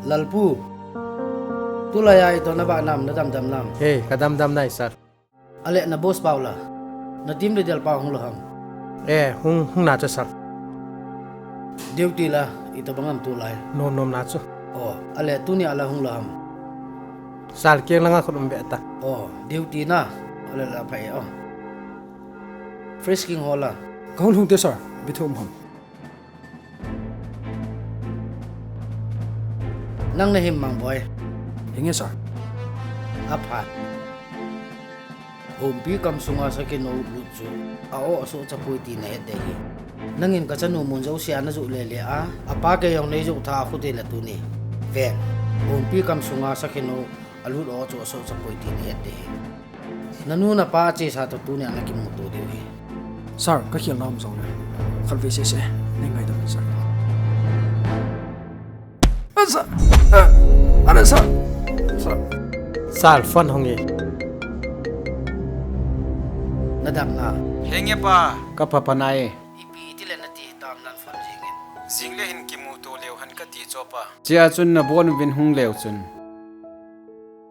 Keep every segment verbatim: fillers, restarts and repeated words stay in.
Lalpu. Tulai a ito nabah nam, nadamdam nam? He, kadamdam nai, sir. Ale na boss pau la. Na team leader pau hung lou ham? Eh, hung, hung na chu, sir. Duty la, itobang ham tulai? Nom nom na chu. Oh, ale tuni a la hung lou ham? Sir keng langa khut um be ta. Oh, duty na. Ale la pha e, oh. Frisking ho la? Kahung lhung te, sir. Bithu um ham? Nang na him, Mangboi? Hinge, sir. Apha. Umpi kam sunga sakhi nou lut chu a-o asoh chapoi ti nahet ding ahi. Nangin kachanu mun jouse a najoh lele a, apa kei jong neijou tha khu tile tuni. Ven. Umpi kam sunga sakhi nou alut a-o chu asoh chapoi ti nahet ding ahi. Nanu napa achesa toh tunia nakimuto diu ahi. Sir, kakhel na um jongle khatvei sese neingaidam in, sir. Ah, sir. Ah, are, sir. Sir. Sir, phone hung e. Nadam na? Henge pa, kapha pha nai. Ipi tile nati tam nan phone jing in? Jingle hin kimuto leu hen kati chu pa. Chea chun nabon uvin hung leu chun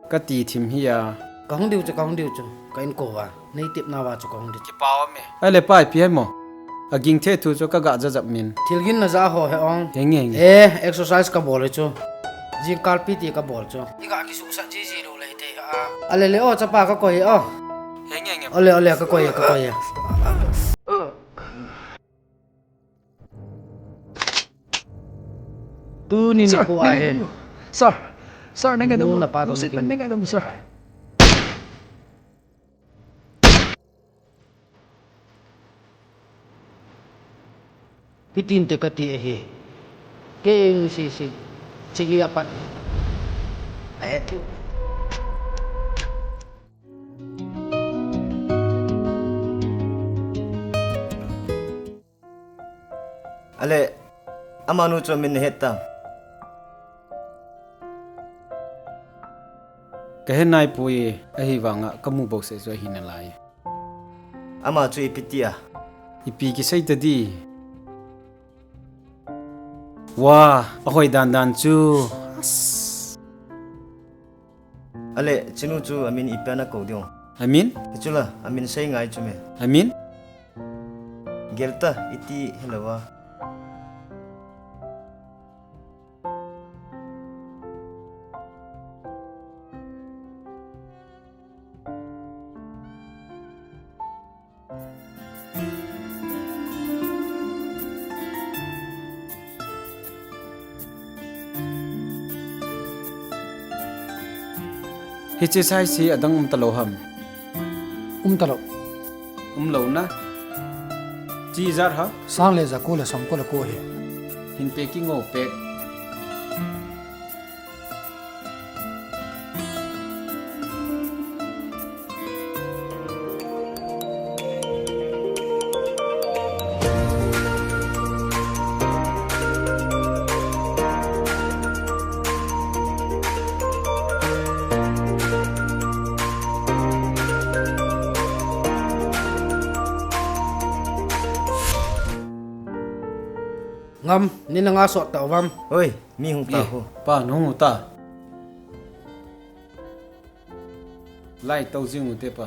kati thim hia. Kahung diu chu, kahung diu chu. Ka inko uva neitep nauva chu kahung diu. Kipah ume. Ale pa, ipi ham? Aging thei thu chu kaga jajap min. Thil gin naja ho he ong. Henge, henge. Eh, exercise kabol hi chu. Jingkal P T kabol chu. Iga kisuhsah jiji lou le ithei ha. Ale le o, chapa kakoi o. Henge, henge. Ale, ale, kakoi, kakoi. Tuni nikho ahi. Sir. Sir, neingaidam. Nu napa toh nakingaidam, sir. Hitin te kati ahi. Kei sese. Chigi apat. Eh. Ale, amanu chu amin nahet tam? Kahe naipoi, ahivanga kamu bouseh chu ahi nalai. Ama chu ipi ti a? Ipi kisei tadi? Wa, ahoi dandan chu. Ale, chinu chu amin ipi a nakou diu? Amin? Hichu la, amin sei ngai chu me. Amin? Gel ta, iti helou a. Hiche size hi adang um talou ham? Um talou. Um lou na. Chi ijat ham? Sang le ja ko le som ko le ko hi. Hin pe kingo pe. Ngam, ni nanga sot tauvam. Oi, mi hung ta ho. Pa, nahung u ta. Lai tou jing u te pa.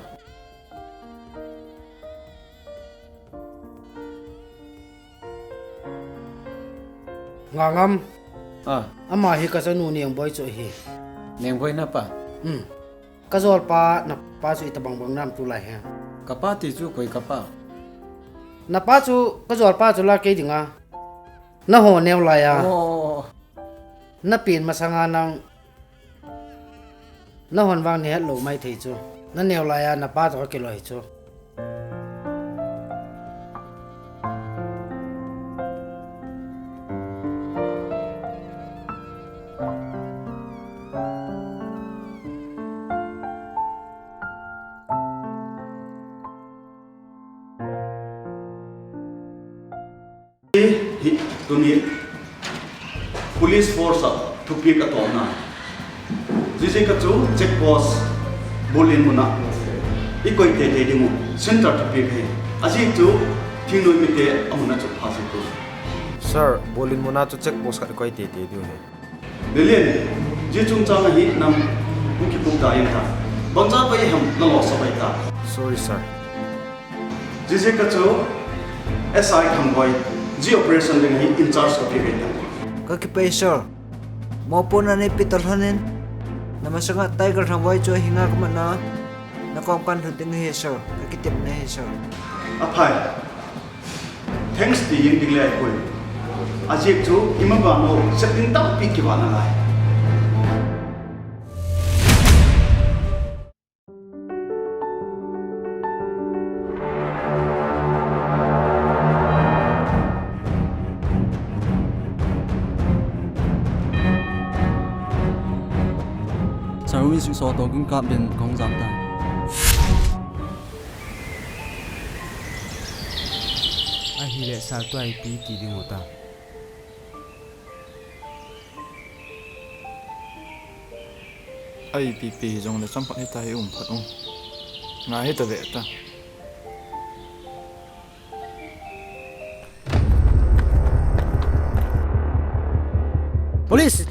Ngangam. Ah. Ama hi kachanu Nengboi chu ahi. Nengboi napa? Hmm. Kajolpa napa chu itobang bang nam tulai hi. Kapa ti chu koi kapa? Napa chu kajolpa chu la kei dinga. Naho neo laiya. Oh. Napen masanga nang. Nahon vang nahet lou maithei chu. Naneo laiya napa toh kakiloi chu. Hi, tuni police force a thupeh katohna. Jiji ka chu check post Bolin muna. I koi teitei ding u, center thupeh hi. Ajeh chu thingnoi mite amuna chu pha jeh u. Sir, Bolin muna chu check post khat i koi teitei diu hi. Lelen, ji chungchang a hi nang hung kipup da ing ta. Bangcha pai ham na lo sa pai ta. Sorry, sir. Ji ji ka chu S I Thamboi, ji operation ding hi in charge ka pi ve ta. Ka kipei, sir. Mopo na nei pi ta lhonin. Na masanga Tiger Thamboi chu hinga ka mat na. Na kom kan lhut ding hi, sir. Ka kitep na hi, sir. Aphai. Thanks ti jing ding le ai poi. Ajeh chu ima bang o, setting tampi kiva nalai. Service so to kin kap den kong jam ta. Ahile sir tua ipi ti ding u ta. Ipi pi jongle chomkhat hita hi um phat u. Nga hita ve ta. Police!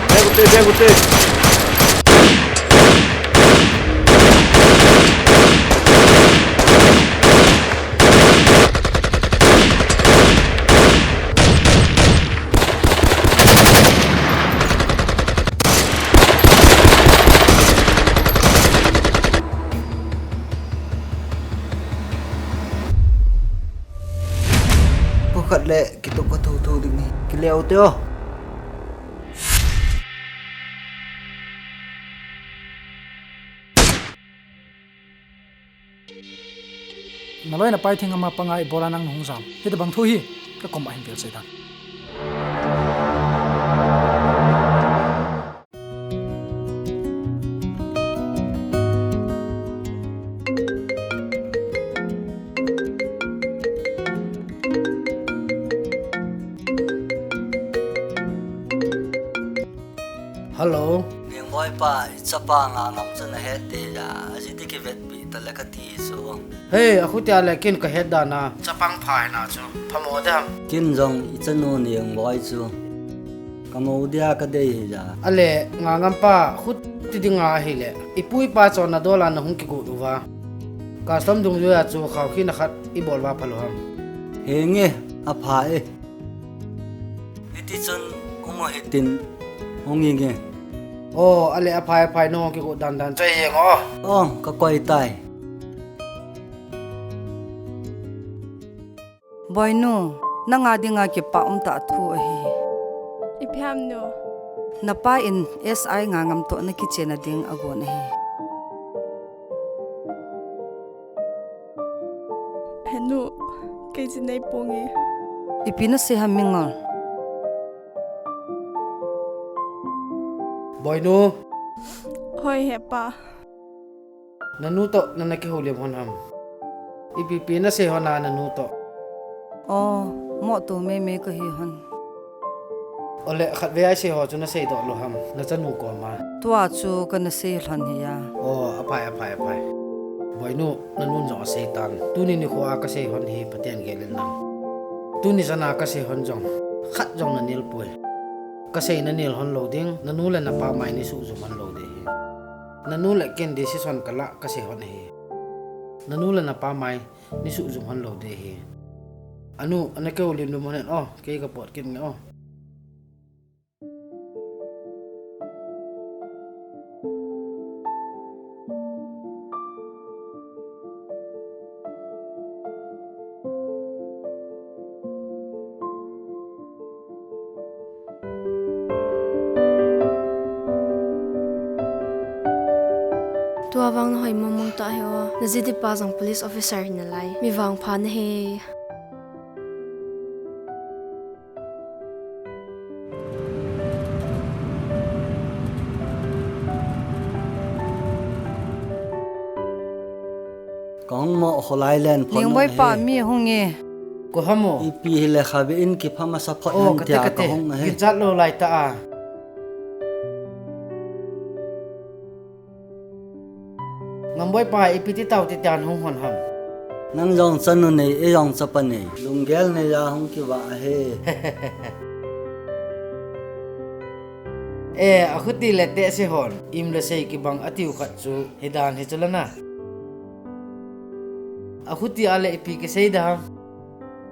Bag ute, bag ute. Ko khat le kitok ka thu thu ding hi. Kile ute o. Na loi na pai thing ama panga ibola nang na hung jam. Hitabang thu hi ka kom a hin vel sei dan. Hello. Ningmoi pa, i chapa nga ngam chu na het te ya, ajeh chu kivetpi ta le kati chu. Hei, akhutia le ken ka het dan a, chapang pha hina chu, phamo dam. Ken jong i chanu Ningmoi chu ka mo dia ka dei hi ya. Ale, nga ngam pa, khuti dinga ahile, i pu i pa chonna dol a na hung kigot uva. Custom dungjuia chu khaukhina khat i bol uva phalo ham. Henge, apha e. Hiti chun um u hitin hung inge. O, ale aphai, aphai, nahung kigot dandan chu jeng o. O, ka koi tai. Boinu, nanga dinga kipa umtah thu ahi. Ipi ham nu? Na pa in S I Ngangam toh na kichen a ding agon ahi. He nu, kei chu nei ponge. Ipi na sei ham Mingol? Boinu. Hoi he pa. Na nu toh na na kihoulim hon ham? Ipi pi na sei hon a na nu toh? O, mo tu mei mei ka hi hon. Ole, khatvei a i sei ho chu na seidoh lou ham, na chanu koma? Tua chu ka na sei lhon hi a. O, aphai, aphai, aphai. Boinu, na nun jong asei tan. Tuni nikho a ka sei hon hi Pathen gel in lang. Tuni chan a ka sei hon jong, khat jong na nel poi. Ka sei na nel hon lou ding, na nu le na pa mai ni suhjum hon lou ding hi. Na nu le ken decision ka lah ka sei hon hi. Na nu le na pa mai ni suhjum hon lou ding hi. Anu, ana kihoulim lim hon hen o, kei ka pot kit nge o. Tua vang na hoi mong mong ta hi o. Na jiti pa jong police officer hi nalai. Mi vangpha na hi. Kahung mo kholai len phone. Ningboi pa mi hung e. Ko hamo. Ipi hile khabe in kipha masa phot. Oh, kate, tia kate. Kahung ahi. Kichat lou lai ta a. Ngamboi pa, ipi ti tau ti tian hung hon ham. Nang jong chanu nei, ei jong chapa nei. Lunggel nei a hung kiva ahi. Eh, akhuti le te se hon. Im le sei kibang atiu khat chu. Hidan hi chu lana. Akhuti a le ipi kisei da ham.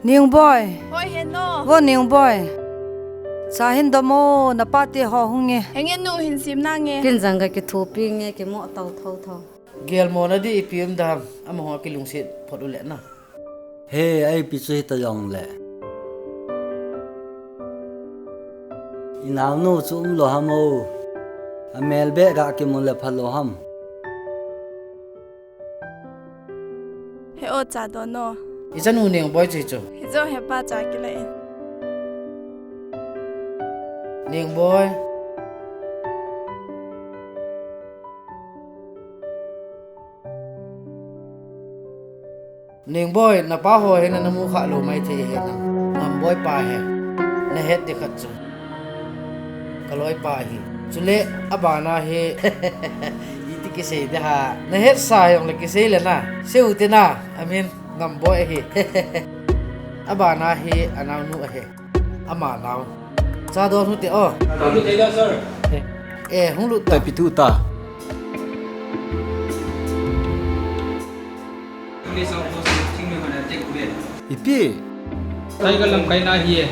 Ningboi. Hoi hen no. Vo Ningboi. Sa hin domo, na pa te ho hung e. Henge nu hin sim na nge. Kin jang ga kithopi nge, kimo tau thau thau. Gelmo na di ipi um da ham, amaho kilungset phot u le na. He, ai pi chu hita jong le. Inaunu chu um lo ham o. Amel be ga kimu le pha lo ham. He o cha don o. I chanu Ningboi chu chu. Hi jo he pa cha kila in. Ningboi. Ningboi, na pa ho hi na, na mu kha lo mai thei hi na. Ngamboi pa hi. Na het di khat chu. Ka loi pa hi. Chule, abana hi. Iti kisei de ha. Na het sa jong le kisei le na. Seu te na. Amin, Ngamboi hi. Abana hi, anaunu ahi. Ama nau. Cha don hute o. Hung lut thei da, sir. Eh, hung lut ta. Tapi tu ta. Police outpost thing me mana take away. Ipi? Tiger lamkai na hi e.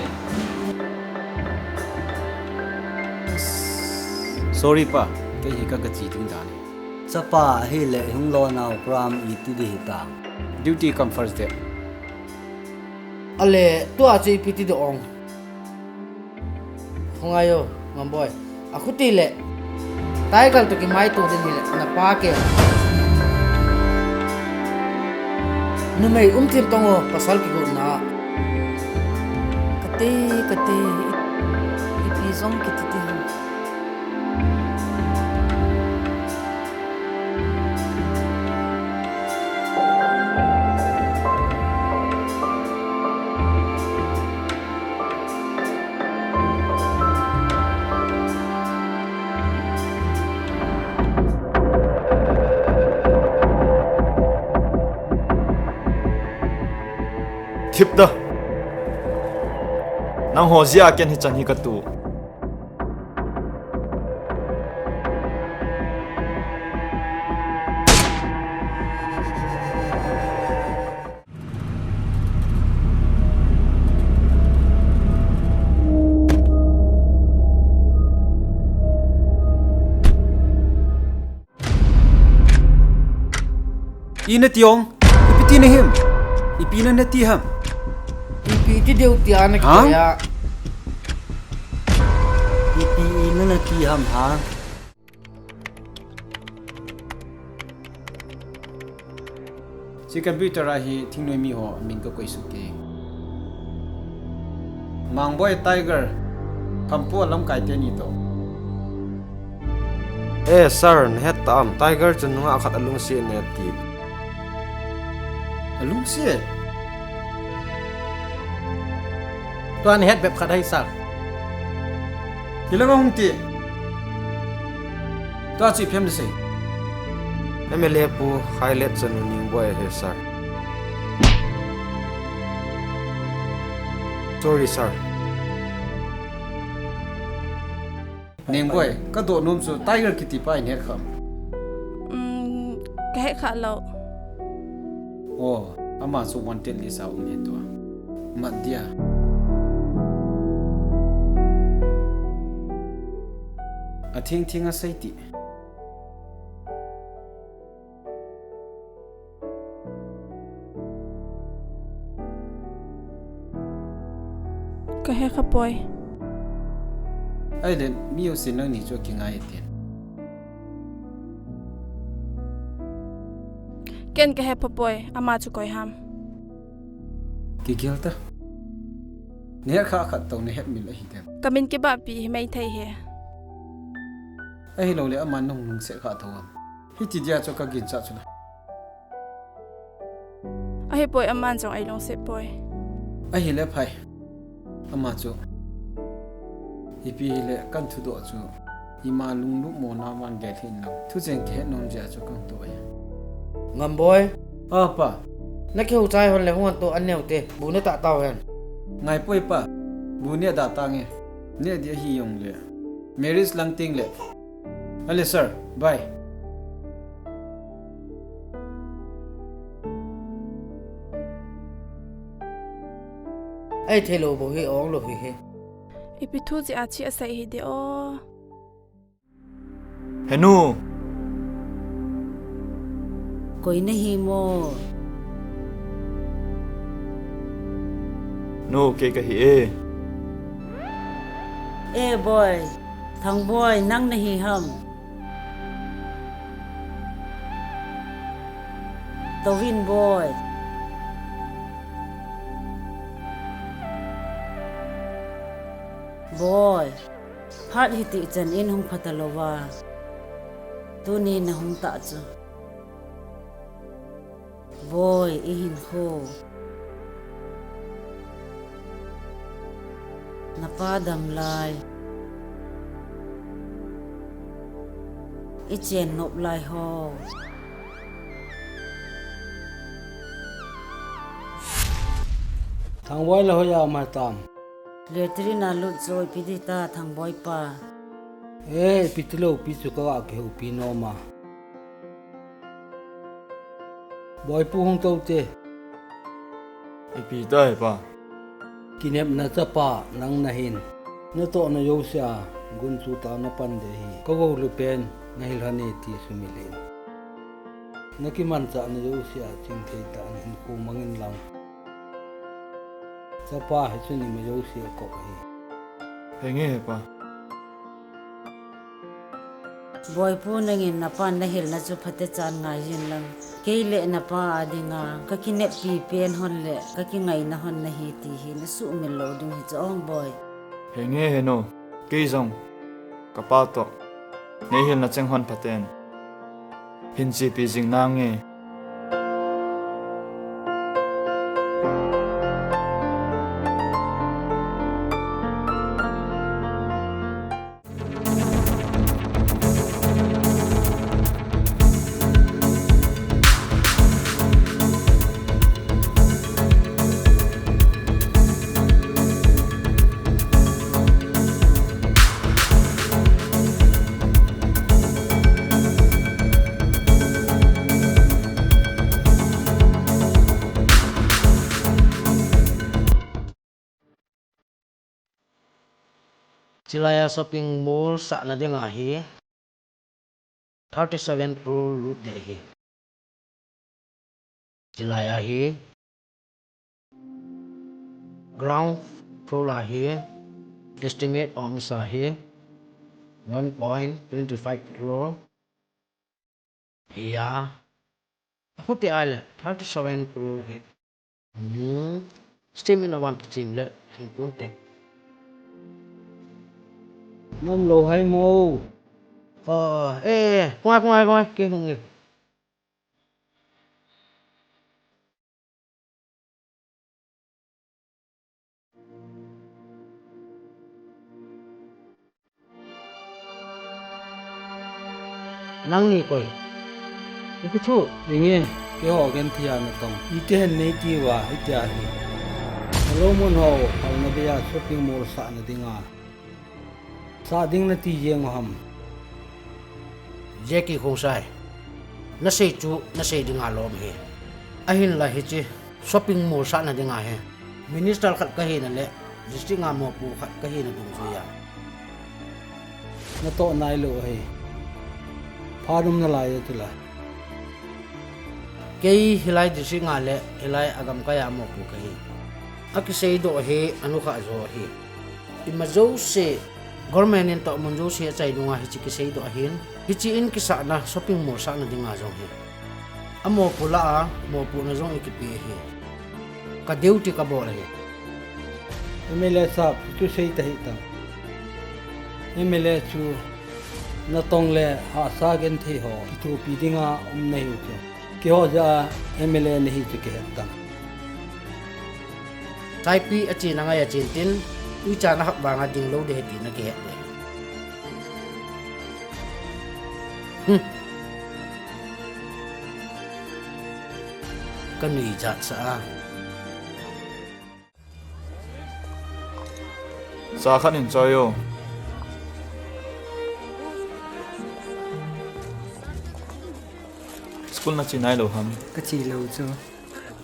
Sorry pa, kei hi ka ka chi ding dan. Chapa hi le hung lo nau crime iti di hi ta. Duty come first de. Ale, tua chu ipi ti do ong. Hung ayo, Ngamboi. Akhuti le. Tiger to kimai to din hi le, na pa ke. Numei um thim tong o, pasal kigo na. Kate, kate, i, ipi jong kiti ti. Thip da. Nangho jeh a ken hichan hi katu. Ina ti ong, ipi ti na him? Ipi na na ti ham? Ipi ti deu ti ana ki ya. Ipi ina na ti ham ha? Si computer a hi thingnoi mi ho min ka koi su ke. Mangboi Tiger, Khampu lamkai teni to. Eh, sir, nahet ta am, Tiger chu nungah khat alungset ne ti. Alungset? Tua nahet bep khat hai, sir. Hilanga hung ti. Tua chu iphem le sei. M L A pu Khailet chanu Ningboi ahi, sir. Sorry, sir. Ningboi, ka doh nom chu Tiger kiti pa in het kham. Um, ka het kha lo. Oh, ama chu wanted list a um hi tua. Mat dia. A thing thing a sei ti. Ka he kha poi. Ai le, mi u sin nang ni chu kingai tin. Ken kahe pha poi, ama chu koi ham. Kigel ta. Nahet kha khat tou nahet mil ahi dem. Kamin kibahpi hi mai thei hi. Ahilou le aman nahung lungset kha tou am. Hiti dia chu kaginchat chu la. Ahi poi, aman jong eilungset poi. Ahile phai. Ama chu. Ipi hile kan thudoh chu. Ima lunglut mona man gel hin lang. Thucheng kihet nom jeh a chu kan toh e. Ngamboi. A pa. Nakihou chai hon le hung hon to an neo te. Bu ne ta tau hen. Ngai poi pa. Bu ne da ta nge. Ne di ahi jong le. Marriage lang ting le. Ale sir. Bye. Ei thei lou bou hi, ong lou hi he. Ipi thu chi a chi a sai hi de o. Henu. Koi nahi mo? Nu, kei kahi e. E boi, Thangboi, nang nahi ham? Touvin boi. Boi, phat hiti chan in hung pha talouva. Tuni nahung ta chu. Boi, ihinkho. Napa dam lai. Ichen nop lai ho. Thangboi la hoiya um tam. Latrine a lut chu ipi di ta Thangboi pa. E, ipi tilou pi chu ka ga kihoupi nom a. Boipu hung tou te. Ipi ta he pa. Kinepna chapa nang nahin. Natohna jousea gunchu tah napan ding ahi. Ka gou lupen nahil hon e ti sumil in. Nakimanchahna jousea chingthei tah in hinkho mangin lang. Chapa hi chun ima jousea kop ahi. Henge he pa. Boipu, nangin napan nahilna chu phatechan ngai jin lang. Kei le napa a dinga kakineppi pen hon le kakingaina hon nahi ti hi nasuhmil lou ding hi chu ong boi. Henge he nu, kei jong kapa toh neihilna cheng hon phaten hin chepi jing nange. Chilai a shopping mall sahna dinga hi thirty seven crore lut ding ahi. Chilai a hi ground floor a hi estimate umsa hi one point twenty five crore. Hiya. Ahuti ahile thirty seven crore hi. Hmm. Steam in a one to steam le. Hinkunte. Nom lou hai mo. Oh, eh, eh, eh. Kungai, kungai, kungai. Ke kungai. Nangni koi. Ipi thu. Inge, keiho genthei a natong. Iti hen neiti uva, hitia hi. Nalou mun ho, hauna beiya shopping mall sahna dinga. Sah ding nati jeng u ham. Jackie Khongsai. Nasei chu, nasei dinga lom hi. Ahinla hiche shopping mall sahna dinga hi. Minister khat kahina le, district a mopo khat kahina dungjuiya. Natoh nailou ahi. Phat um nalai e tula. Kei hilai district a le, hilai a gamkai a mopo kahi. Akiseidoh hi, anukhah jo ahi. Ima jouse, government in toh mun jouse achai nunga hiche kiseidoh ahin, hiche in kisahna shopping mall sahna dinga jong hi. Amopo lah a mopohna jong ikipe ahi. Ka duty kabol ahi. M L A sahab, chu sei tahih tan. M L A chu natong le hahsa genthei ho kithopi dinga um nahiu chu. Keiho jeh a M L A nahi chu kihet tan. Saipi achen angai a chen tin, uicha nahap vanga ding lou ding ahi ti nakihet le. Hmm. Kanui jatsah a. Cha khat hin choi o. School nache nailou ham? Kache lou chu.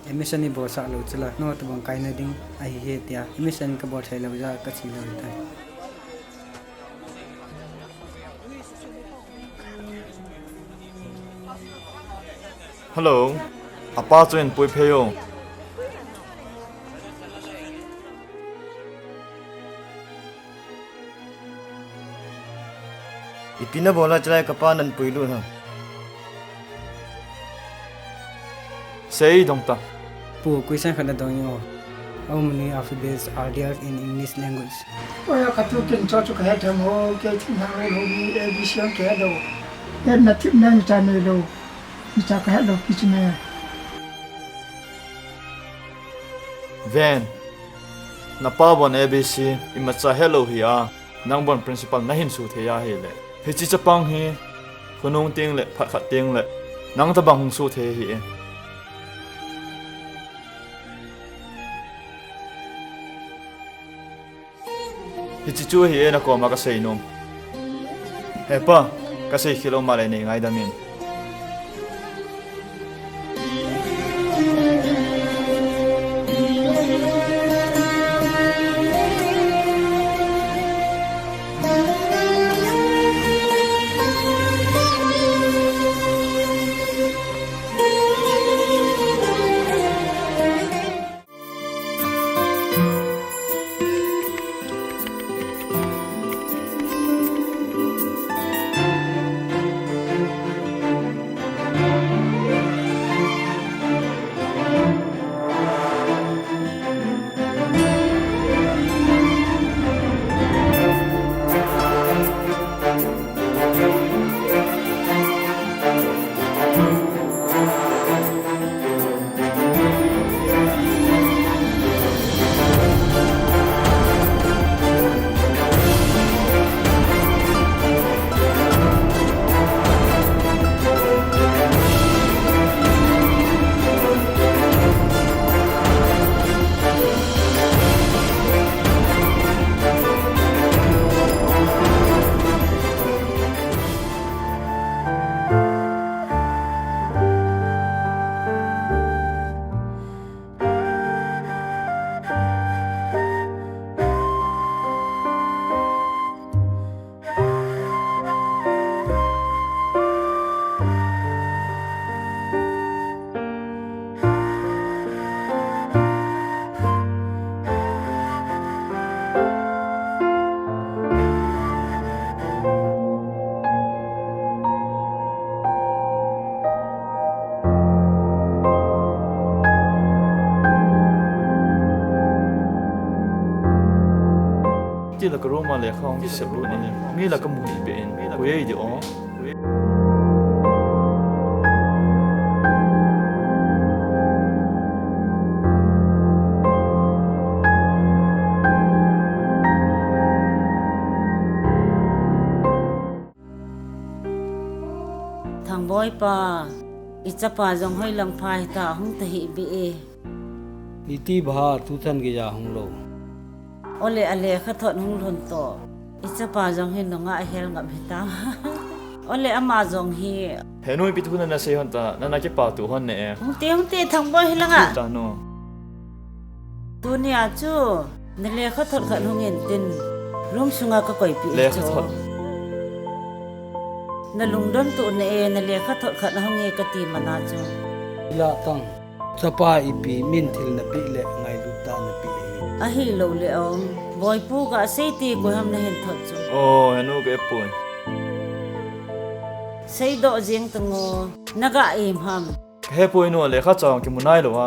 Admission ibolsah lou chu la. Nangho tobang kaina ding ahi e tia. Admission kabol thei lou jeh a kache lou tai. Hello. Apa chu eipui phei o. Ipi nabol a chulai kapa nahin puilut ham? Sei dong ta. Pu, question khat nadong inge. How many alphabets are there in English language? Oya, katu kin cho chu kahet ham o, kei thim hang lou ni, A B C ang kahet lou. Ken nathim nang cha neilou. Icha kahet lou kichu me. Ven. Napa bon A B C imacha helou hi a. Nang bon principal nahin suthei ahile. Hiche chapang hi, khonung teng le, phat khat teng le, nang tobang hung suthei ahi e. Hiche chu ahi e nakoma kasei nom. He pa, kasei khel lou ma le nei ngaidam in. Ti la ka room a lekha hung kisep lut in, mi la ka mu hih beh in, koi ei di o. Thangboi pa, i chapa jong hoilang pha hita hung tahih beh e. Iti bha tuchan geija hung lou. Ole a lekha thot hung lhun toh. I chapa jong hi nungah hel ngap hitam. Ole ama jong hi. He nu ipi thu nana sei hon ta, nana kipah tu hon ne e. Hung te, hung te, Thangboi hi langa. Ta nu. Tunia chu, na lekha thot khat hung in tin, room sunga ka koipeh chu. Lekha thot. Na lungdon tu na e, na lekha thot khat hung e kati mana chu. Ila tang, chapa ipi min thil napeh le ngailut tah napeh e. Ahilou le ong, Boipu ga sei ti koi ham nahin thot chu. Oh, he nu ka epoi. Seidoh jeng tang o, naga im ham. Hepoi nu, lekha chang kimu nailou a.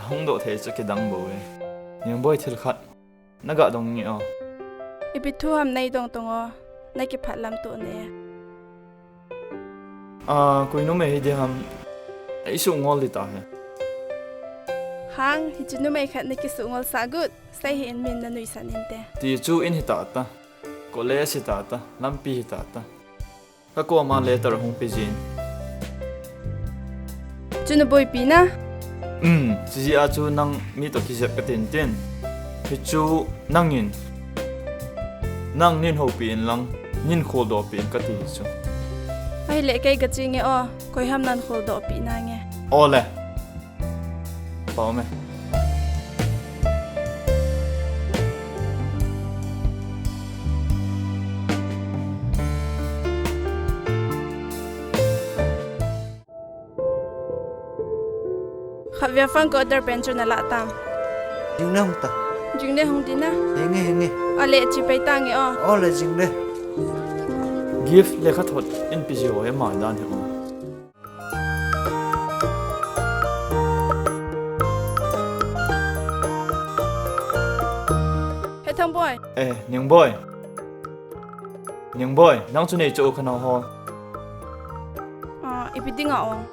Hung doh thei chu kidang bou e. Niang Boi, thil khat naga dong nge o. Ipi thu ham nei dong tong o, na kiphat lam toh ne. A, koi numei hi di ham, eisuh ngol di ta he. Hang, hichu numei khat na kisuh ngol sah got, sei hi in min na nuisan inte. Ti chu in hi ta ta, college hi ta ta, lampi hi ta ta. Ka koma letter hung pe jin. Chu na boipi na? Um, chujeh a chu nang mi toh kijep ka tin tin. Hichu nangin, nang nin houpi in lang, nin kholdoh pi in ka ti chu. Ahile kei ka chi nge o, koi ham nan kholdoh pi na nge. O le. Pau me. Khatvei a fang ko order pen chu na lah tam. Jing le hung ta. Jing le hung di na. Henge, henge. Ale chi pai ta nge o. O le jing le. Gift lekhathot in pe ji ho hi ama dan hi o. He Thangboi. Eh, Niang Boi. Niang Boi, nang chu nei chu khanau ho. Ah, ipi dinga ong?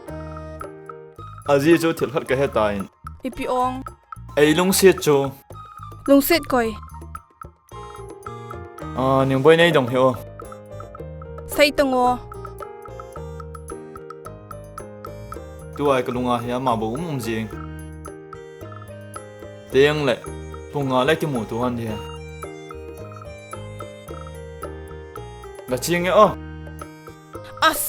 Ajeh chu thil khat ka he tan. Ipi ong? Ei lungset chu. Lungset koi? Ah, Niang Boi nei dong hi o. Sei tong o. Tua ka lunga hi ama bou um um jing. Teng le, pung nga le kimu tu han di he. Ga ching e o. As.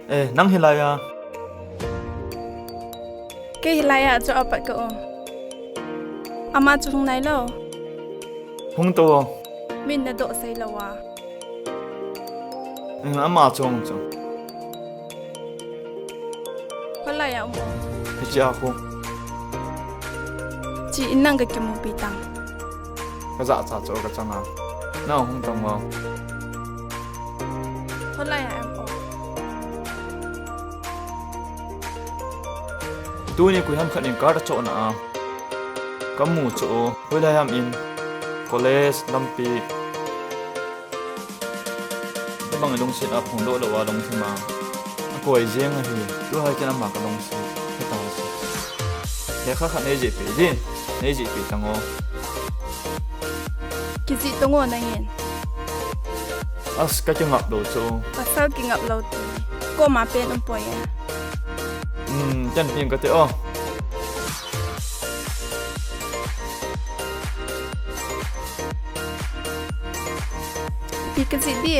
Eh, nang hilai a. Kei hilai a chu apat ka um. Ama chu hung nailou. Hung tou. Min na doh sei lou a. Eng, ama chong chong. Kholai a um o. Hiche a khu. Chi in nang ka kimupi tang. Ka jachat chu ka chang a. Na hung tang o. Kholai a um o. Tuni koi ham khat in car achohna a ka mu chu, hoilai ham in college lampi. Hibang lungset a phongdoh lou a lungthim a akoi jeng ahi. Tua hi ken ama ka lungset. Ka ta chu. Lekha khat nei jih peh din. Nei jih peh tang o. Kijih tong o nangin. As, ka kingap lou chu. Pasal kingap lou ti. Koma pen um poi e. Hmm, ken pen ka te o. Ipi ka jih di?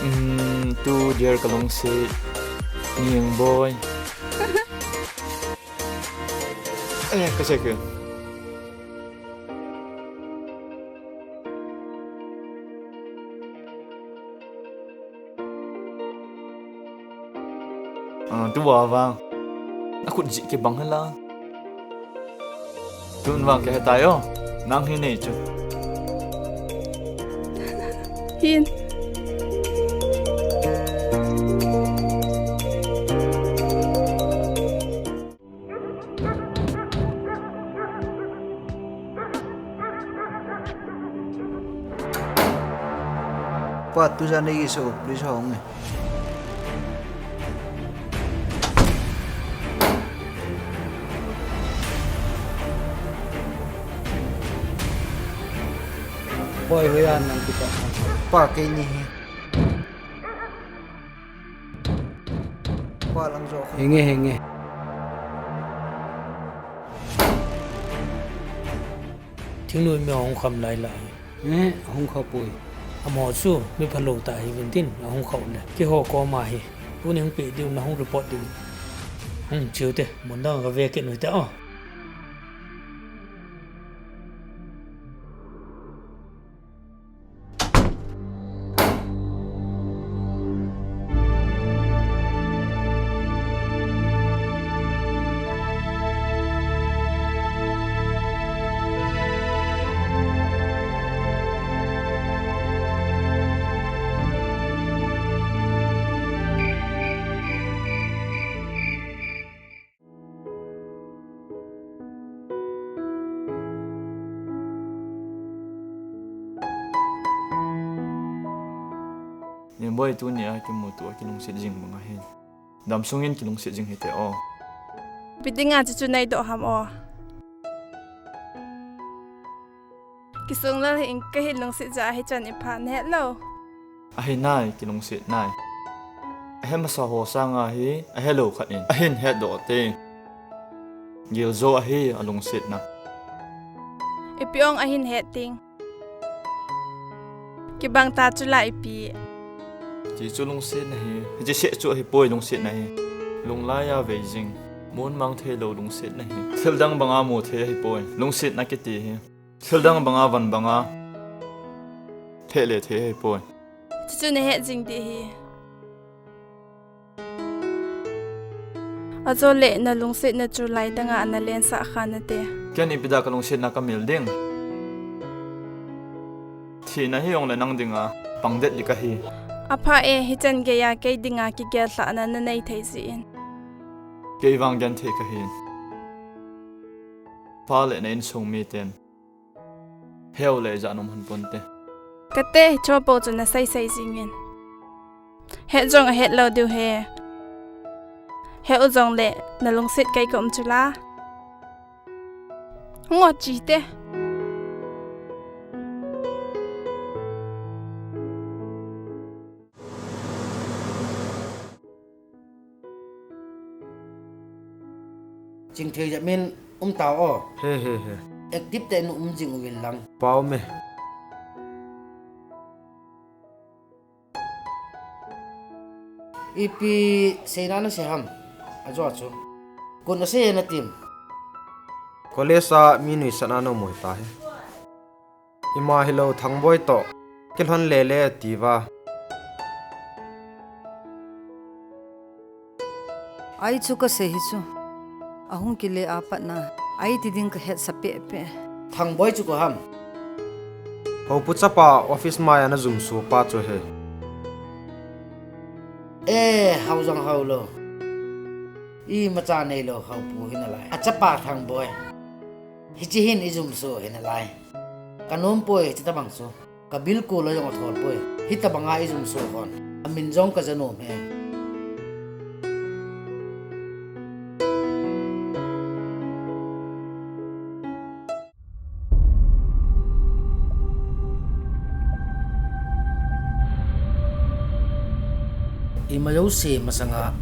Hmm, tu dear ka lungset. Niang Boi. Eh, ka check e. Ah, tua vang. Na khut jih kibang hela. Tun vang ka he tai o. Nang hi nei chu. Hin. Pa, tujan nei gisa o, please hong e. Boi, hoiya nang kipa? Pa, keini hi. Pa lang jo. Henge, henge. Thingnoi mi ahung kham lai lai. Eh, ahung kha poi. Amaho chu mi phalou tah ahi uvin tin, ahung kha u le. Keiho koma hi. Tuni hung pe diu, na hung report diu. Hung chiu te, mun dang ka ve kit nu te o. Nemboi, tunia kimuto a kilungset jing banga hin. Damsungin kilungset jing hite o. Ipi dinga chuchu neidoh ham o. Kisunglel hi in kahin lungset jeh a hichan ipha nahet lou. Ahi nai, kilungset nai. Ahe masa ho sanga hi, ahelou khat in ahin hetdoh te. Giljo ahi, alungsetna. Ipi ong ahin het ding. Kibang ta chu la ipi. Ti chu lungsetna hi. Hiche seh chu ahipoi lungsetna hi. Lunglai a vei jing. Mun mang theilou lungsetna hi. Thil dang banga mu thei ahipoi. Lungsetna kiti hi. Thil dang banga van banga. Thei le thei ahipoi. Chuchu nahet jing ding ahi. Ajole nalungsetna chu lai danga ana lensah kha nate. Ken ipi dia kalungsetna kamil ding. Thina hi jongle nang dinga pangdet ding kahi. Apha e, hichan geiya kei dinga kigel lhahna nanei thei jeh in. Kei vang genthei kahin. Pa le na insung miten. Heu le ijat um hon ponte. Kate, hicheho chu nasei sei jingin. Het jong ahet lou diu ahi. Het u jongle, nalungset kei kaum chu la. Hung o che te. Chingthei jep in um tao o. He, he, he. Active tah in um jing uvin lang. Pao me. Ipi seina nasei ham? Ajo chu. Koin asei natim? College a mi nuisat a naum u hita hi. Ima hilou Thangboi toh kilhon lele atiuva. Ai chu kasei hi chu. Ahung kile a pat na. Ai ti ding kahet sa pehpeh. Thangboi chu koi ham? Haopu chapa office mai a najumso pa chu ahi. E, hao jong hao lou. Imacha neilou haopu hinalai. Achapa Thangboi. Hiche hin ijumso hinalai. Kanom poi hiche tabang chu. Kabilkol a jong athol poi. Hitabang a ijumso hon. Amin jong kaja nom e. Ima jouse masanga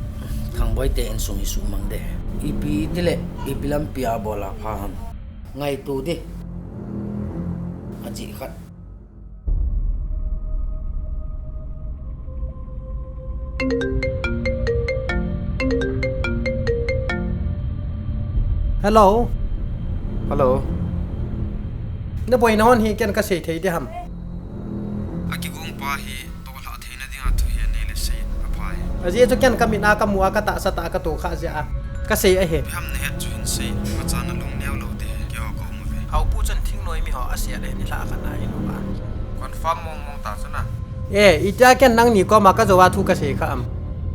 Thangboi te insung hi suhmang de. Ipi tile, ipi lampi a bol a pha ham. Ngaito di. Ajeh khat. Hello. Hello. Naboina hon hi ken kasei thei di ham. Akigong pa hi. Tohlhah theina dinga thu hi anei le seiyin aphai. Ajeh chu ken kamit a kamu a katahsa tah a katoh khah jeh a kasei ahi. Ipi ham nahet chu hin sei, imacha nalung neo lou ding, keiho kaum uve. Haopu chun thingnoi miho asei le nilhah khat a ilou a. Confirm mong mong ta chu na. E, itia ken nangni koma kajou a thu kasei kha am?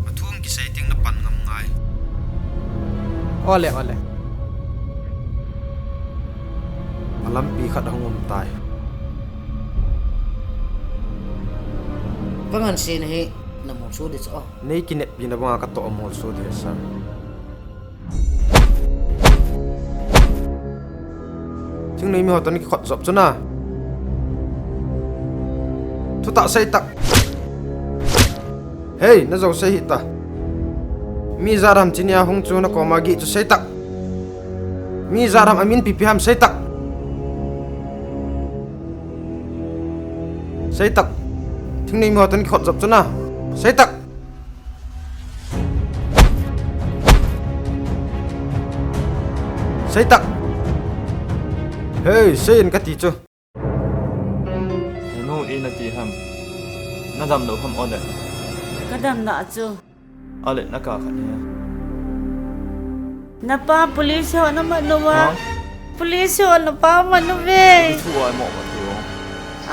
Athum kisei ding napan ngam ngai. Ole, ole. Alampi khat ahung um tai. Kangansena hi namolso di chu. Nei kineppi na banga katoh a molso di sa. Thingnoi miho toh nakikhot jop chu na. Thutah sei tah. Hei, najou sei hih ta. Mi ijat ham chini a hung chu nakoma gih chu sei tah. Mi ijat ham amin ipi ipi ham sei tah. Sei tah. Thingnoi miho toh nakikhot jop chu na. Sei tah. Sei ta. Hei, sei in kati chu. Henu, i nati ham? Nadam lou ham ole? Kadam na chu. Ale, naka khat ni. Napa police ho namat uva. Ha? Police ho napa amat uve. Thu ai mo ma tu.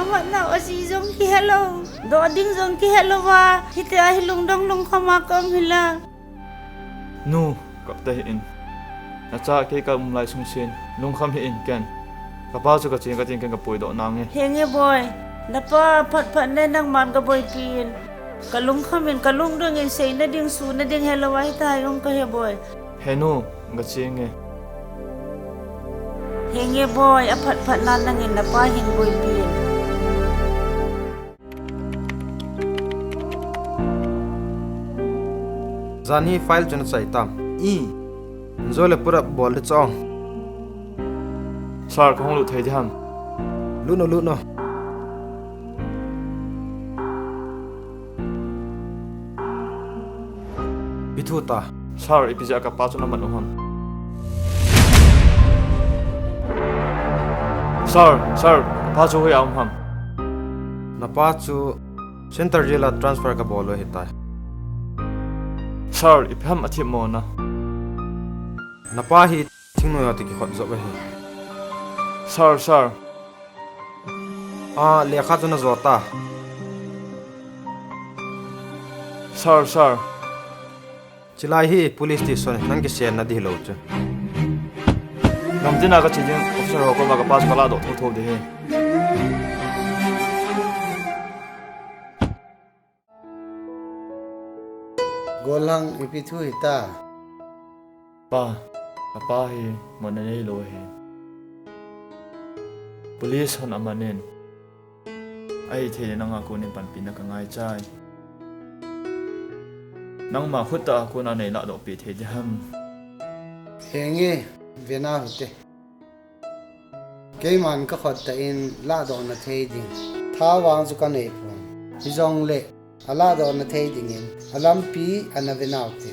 Amat na o si jong kihelou. Doh ding jong kihelou va. Hitia hi lungdong lungkham a ka um hi la. Nu, kap tahih in. Nacha kei ka um lai sung sin. Lungkham hih in ken. Kapa chu kacheng katin ken kapui doh nange. Henge boi. Napa phat phat le nangman kaboipi in. Kalungkham in, kalungdong in, seina ding, suna ding helou a hitia um kahi boi. Henu, kachenge. Henge boi, aphat phat na nangin napa hin boipi in. Jan hi file chu nachai tam? I. Jole pura bol de chong. Sir, kahung lut thei di ham? Lut no, lut no. Ipi thu ta? Sir, ipi jeh a kapa chu namat u ham? Sir, sir, kapa chu hoiya um ham? Napa chu Central Jail a transfer kabol u ahitai. Sir, ipi ham athip mo na? Napa hi thingnoi ho toh kikhot joh ahi. Sir, sir. A, lekha chu najo ta? Sir, sir. Chilai hi police station, nang kisenna di hilou chu. Gamtina kache ding officer ho koma kapa chu kaladoh thotho di hi. Gollhang, ipi thu hita? Pa, kapa hi mona neilou ahi. Police hon aman in. Ahithei le nanga konin panpina kangaichai. Nangma khut tah a kona neiladoh peh thei di ham? Henge, vena hite. Keiman kakhut tah in ladohna thei ding tha vang chu kanei pon. Hijongle, aladohna thei dingin alampi ana ve nau te.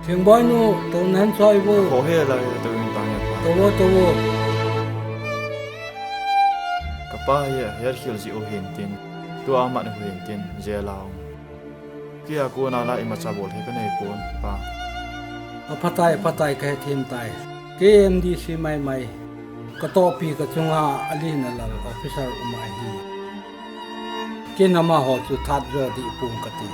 Thingboi nu, tou nahin choi vo. Kho he la he tou in tang ya pa. Tou vo, tou vo. Kapa hi ahetkhel jeh u hintin, tua amat u hintin, jail a um. Kei a kona la imacha bol thei kanei pon, pa. Aphatai, aphatai, kahethem tai. Kei M D C maimai. Katohpi kachunga alhin alal officer um ahi. Kei in amaho chu that jo dih pum kati.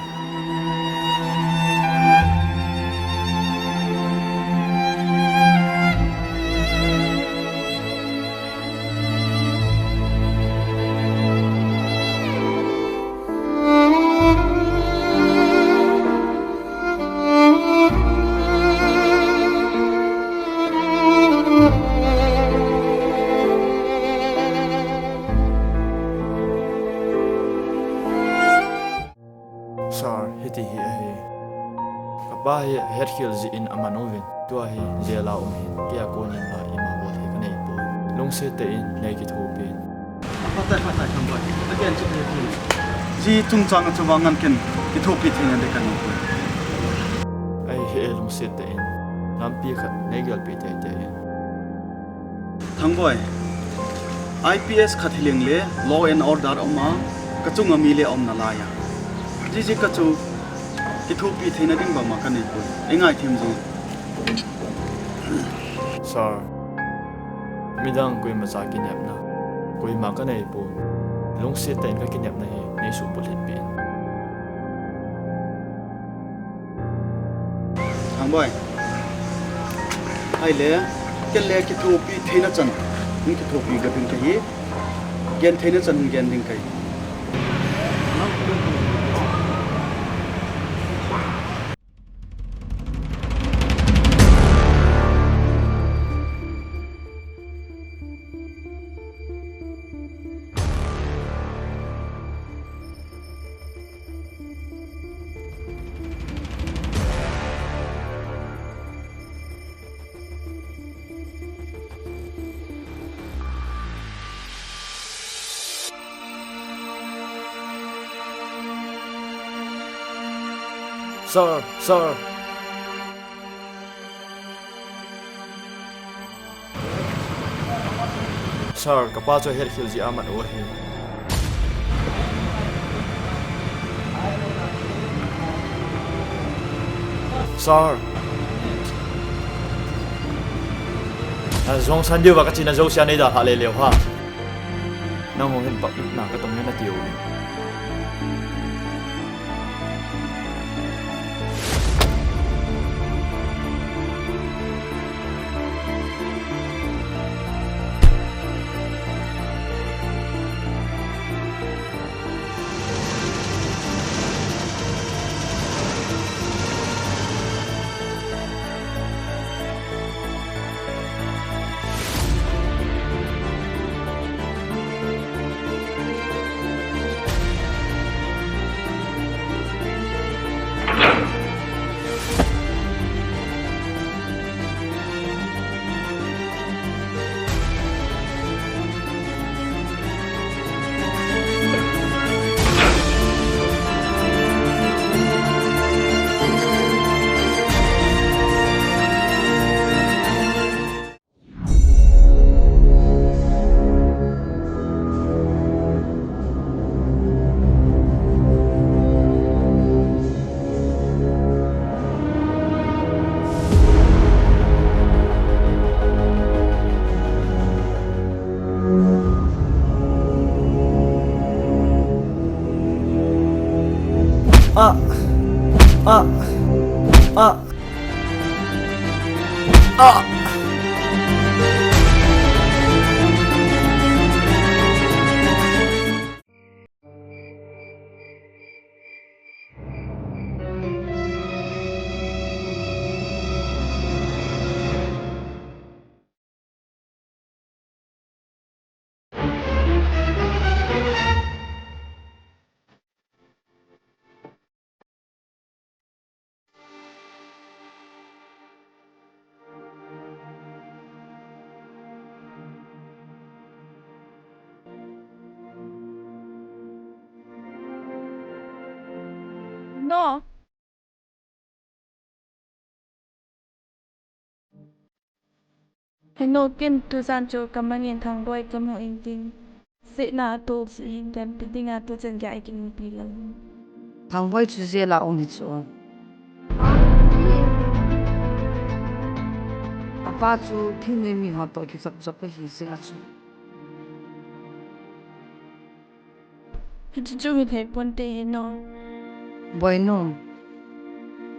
Sir, hiti hi ahi. Kapa hi ahetkhel jeh in aman uvin, tua hi jail a um hin, kei a konin la ima bol thei kanei pon. Lungset tah in nei kithopi in. Phatai, phatai, Thangboi. Again, chu thei pon. Chi chungchang a chu vang ngan ken kithopi theina ding kanei pon. Ahi e, lungset tah in. Lampi khat nei gelpi teitei in. Thangboi, I P S khat hileng le law and order um a, kachunga mi le um nalai a. Jiji kachu kithopi theina ding bang ma kanei pon. Ei ngaithem jing. Sir, midang koima cha kinepna, koima kanei pon. Lungset tah in kakinepna hi nei suhbulhit peh in. Thangboi. Ahile, ken le kithopi theina chan. Hung kithopi ga ding kahi. Gen theina chan hung gen ding kahi. Sir, sir. Sir, kapa chu ahet khel jeh a amat u ahi. Sir. Ajong san diuva kachena jousea neidalhah lele u ham. Nangho hin public na katong e nati u hi. Ah! Ah! Ah! Ah! No. Heno, ken tujan chu kamangin Thangboi kamu intin. Sihna atoh sih in, tempi dinga tujan gei kimupi lou. Thangboi chu jail a um hi chu. Apa chu thingnoi miho toh kichop chop ahi jail a chu. Hichu chu hithei ponte heno. Boinu.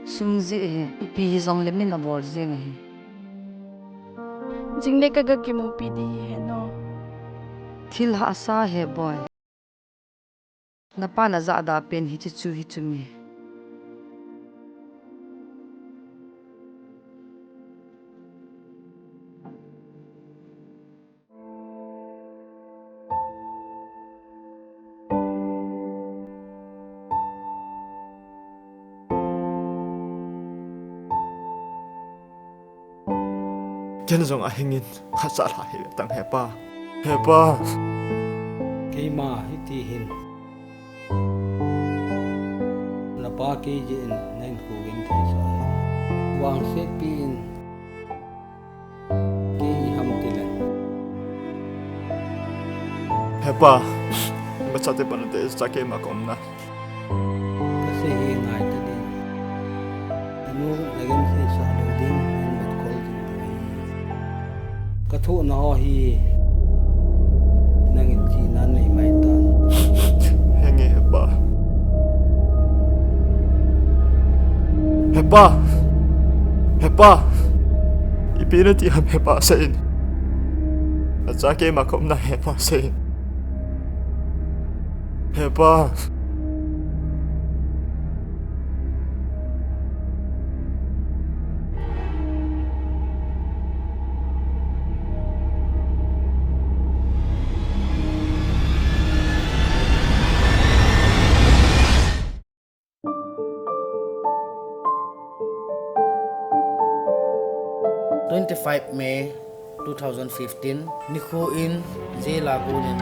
Sum jeh hi, ipi hijongle min abol jeng ahi. Jingle kaga kimupi ding ahi heno. Thil hahsa ahi boi. Napa najahda pen hichu chu hi chu mi. Ken jong ahingin khatsah lha hi ve tang hepa. Hepa. Keima hiti hin. Napa kei jeh in nahin kho genthei sah e. Vangsetpi in. Kei iham tile. Hepa, imacha te pan te cha keima ka umna. Kasei hi ngai ta ding. Inu, nagenthei sah lou ding, nahin mat khol ding ahi. Kathohna ho hi. Nangin chihna nei mai tan. Henge hepa. Hepa! Hepa! Ipi nati ham hepa seiyin. Acha keima ka umna hepa seiyin. Hepa! Twenty five May two thousand fifteen, nikho in jail a konin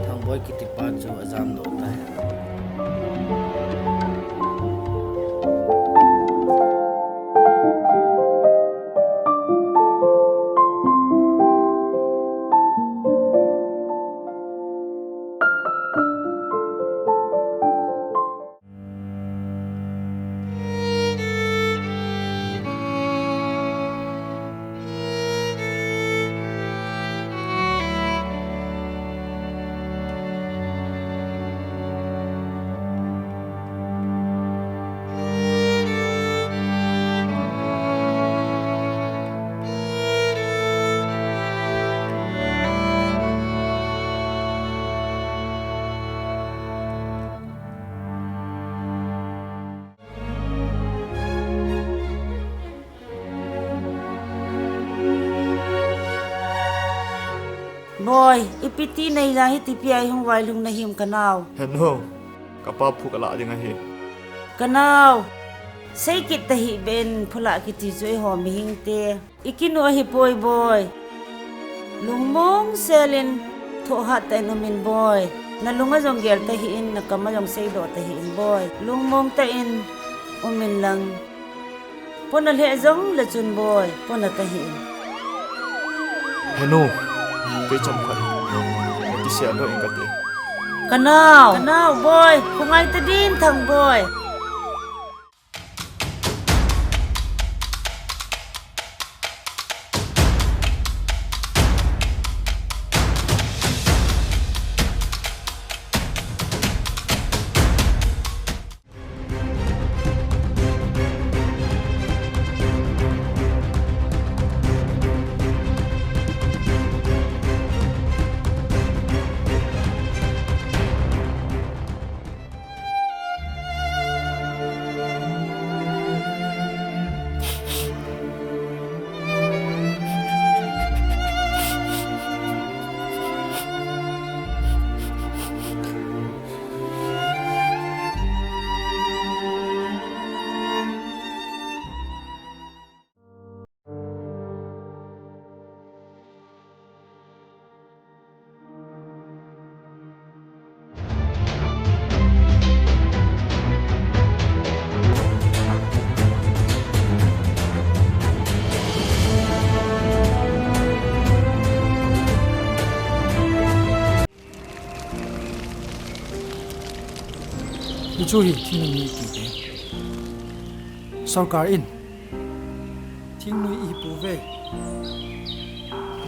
Thangboi kitipa chu ajamdoh tai. Boi, ipi ti nei jeh a hitipi a ihung vailhung nahim kanao. Henu, kapa phu kalah ding ahi. Kanao, seikit tahih beh in phulah kiti chu eiho mihing te. Ikinu ahipoi boi. Lungmong sel in thohhat tah in um in boi. Nalung a jong gel tahih in, nakam a jong seidoh tahih in boi. Lungmong tah in um in lang. Pona lheh jongle chun boi, pona tahih in. Henu, kei chomkhat. Kisel lou in kati. Kanao, kanao boi, khongai tadin Thangboi. Hichu hi thingnoi mi kiti. Sorkar in thingnoi ihi pouve.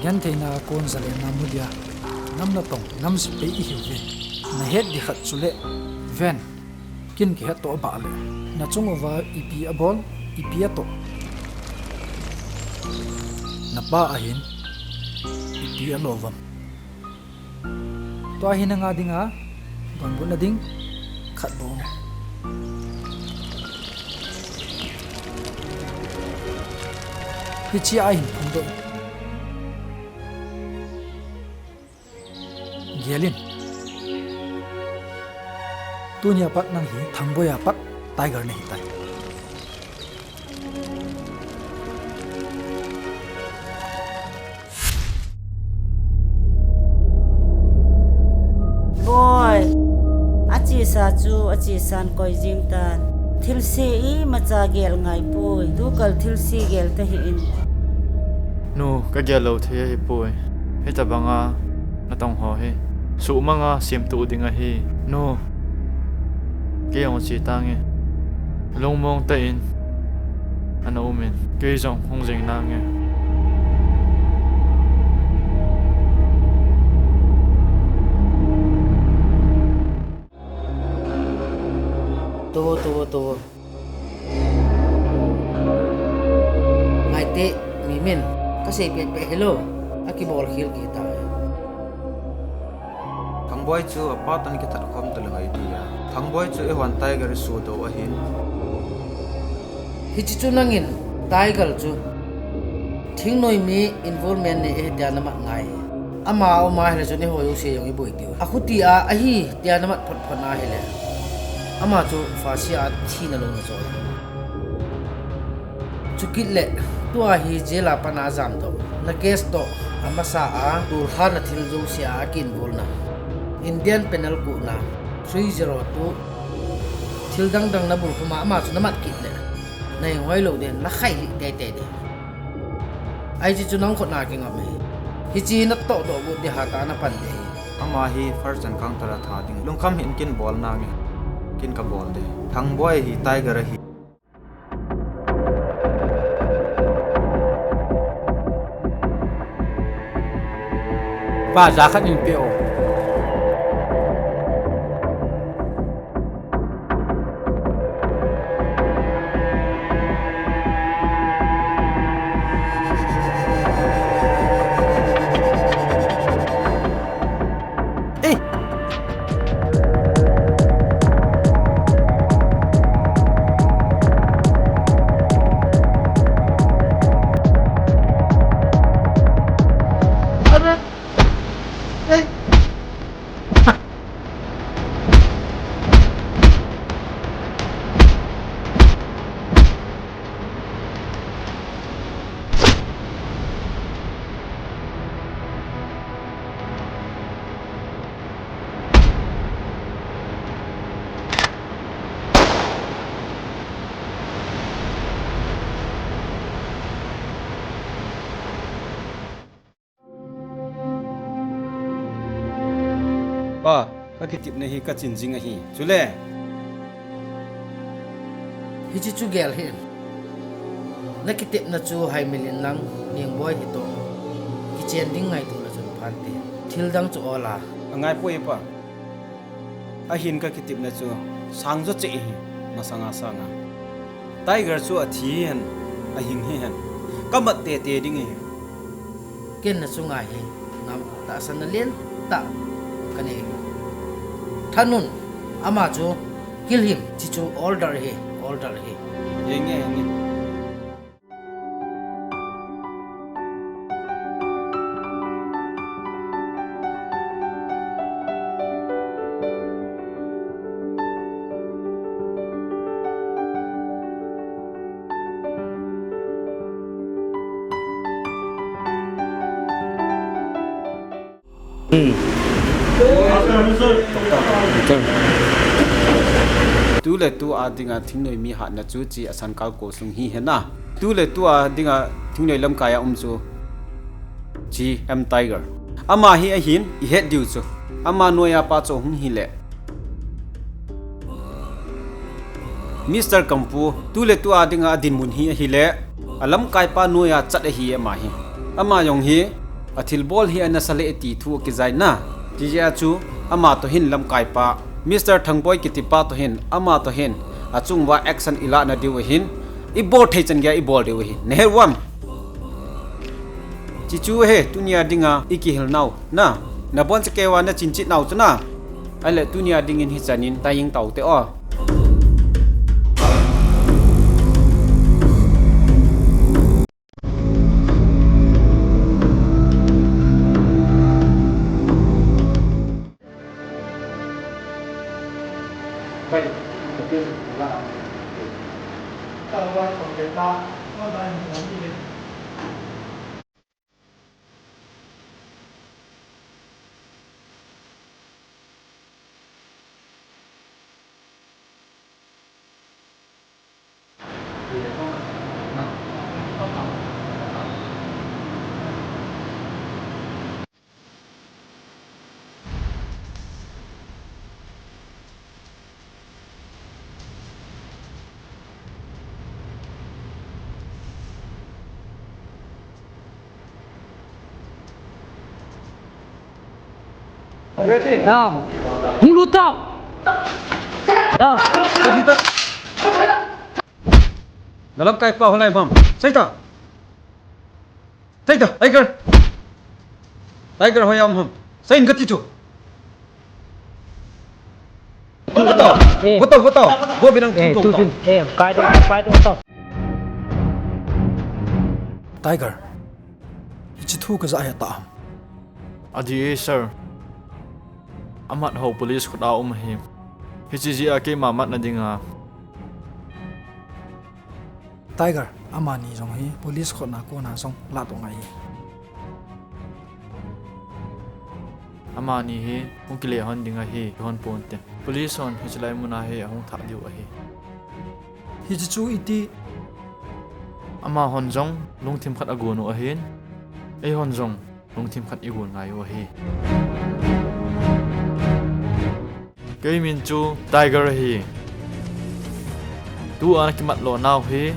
Gentheina kon zalenna mu dia nam natong, nam sepai ihiuve. Nahet ding khat chule ven, ken kahet toh abah le, nachung uva ipi abol, ipi atoh, napa ahin ipi alo uvam. Tua hi nanga dinga donbutna ding khat bou ahi. Hichea hin phongdoh in. Gel in. Tunia pat nang hi Thangboi a pat Tiger nahitai. Boi, achesa chu achesan koi jing tan. Thilse imacha gel ngai poi. Tukal thilse gel tahih in. Nu, kagel lou thei ahipoi. Hitabanga natong ho hi suhmanga semtuh ding ahi. Nu, kei jong che tange. Lungmong tah in ana um in, kei jong hung jing nange. Tovo, tovo, tovo. Ngaiteh, mimin, kasei pehpeh hilou, akibol khel kit tai. Thangboi chu apa toh ana kithat khom talou ahi tia. Thangboi chu eihon Tiger isodoh u ahin. Hiche chu nangin Tiger chu thingnoi mi involvement nei ahi tia namat ngai. Ama aum ahile chun eiho jouse jong iboi diu. Akhutia ahi tia namat photphot ahile, ama chu phasea thina lou nachoi. Chukit le, tua hi jail a pat a ajamdoh na case toh amasa a tolkhana thil jousea aki-involve na, Indian Penal Code na three zero two, thil dangdang nabulkhum a ama chu namat kit le, nahinghoi lou ding, nakhai lih teitei ding. Ahi, hiche chu nang khut a kingam ahi. Hiche natohdoh got ding hatah a napan ding ahi. Ama hi first encounter a tha ding. Lungkham hih in, ken bol nange. Ken kabol ding. Thangboi hi Tiger ahi. Pa, ja khat neipeh o. Pa, ka kitepna hi ka chin jing ahi. Chule. Hiche chu gel hih in. Na kitepna chu haimil in lang, Ningboi hi toh. Kichen ding ngaito na chun phante. Thil dang chu ol a. Angai poi pa. Ahin ka kitepna chu sang jo cheh hi, masanga sanga. Tiger chu athi hen, ahing hi hen. Ka mat tete ding hi. Ken na chunga hi ngam tahsanna lentah ka nei. Thanun, ama chu kihil hih in, hiche chu order hi, order hi. Henge, henge. Hmm. Sir. Tu le tu a dinga thingnoi mi hatna chu hiche a Sangkal kho sung hi hen a. Tu le tu a dinga thingnoi lamkai a um chu hiche M Tiger. Ama hi ahin i het diu chu. Ama noiya pa chu hung hile. Mister Kampu, tu le tu a dinga adinmun hi ahile, a lamkaipa noiya chat ahi ama hi. Ama jong hi, athilbol hi anasa le ti thu akijai na. Tijeh a chu, ama toh hin lamkaipa, Mister Thangboi kitipa toh hin, ama toh hin, achung uva action ilah na diu ahin, ibol thei chan geiya ibol diu ahi. Na het uvam? Hiche chu ahi, tunia dinga ikihil nau. Na, nabonchauva nachin chet nau chu na. Ahile tunia dingin hichan in tah jeng taute o. Ready? Now. Hung lut tau. Now. Na lamkaipa hoilai ham? Seita. Seita, Tiger. Tiger hoiya um ham? Seiyin kati chu. Votau, votau, votau. Vo binang tu tu. Eh, kai tu, kai tu, votau. Tiger, hiche thu kaja hita ham? Adih e, sir. Amat ho police khut a um ahi. Hiche jeh a keima matna dinga. Tiger, amani jong hi police khut a kona jong ladoh ngai hi. Amani hi hung kile hon ding ahi, kihon ponte. Police hon hichelai muna hi ahung thah diu ahi. Hiche chu iti? Amahon jong lungthim khat agon u ahin, eihon jong lungthim khat igon ngai u ahi. Kei min chu Tiger ahi. Tua nakimat lou nau hi,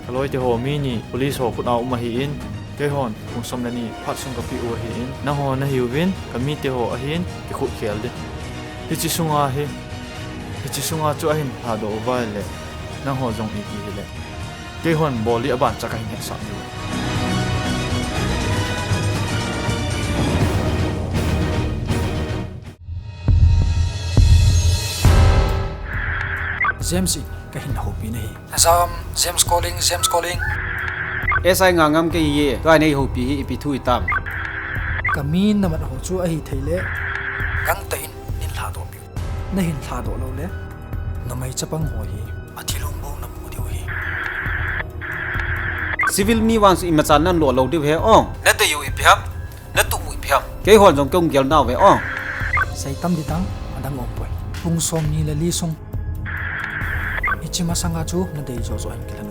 kaloite ho mi ni police ho khut a um ahin, keihon pung som le ni phat sung kapeh u ahin, nangho nahiuvin, kamite ho ahin, kikhut khel ding. Hiche sunga hi, hiche sunga chu ahin lhadoh uva ahile, nangho jong iti hile, keihon bol ding abancha kahin hetsah diu. James in kahin houpi nahi. Najam, James calling, James calling. S I Ngangam kahiye, tua nei houpi hi ipi thu itam? Kamin namat ho chu ahithei le, gangtah in nein lhadoh peh. Nahin lhadoh lou le, numei chapang ho hi athilong bou namu diu ahi. Civil mi vang chu imacha nanlo lou diu ahi o. Nadei u ipi ham? Natuh u ipi ham? Keihon jong kahung gel nauve o. Seitam ding tang adang umpoi. Pung som ni le li sung hiche masanga chu nadei joh joh in kilah.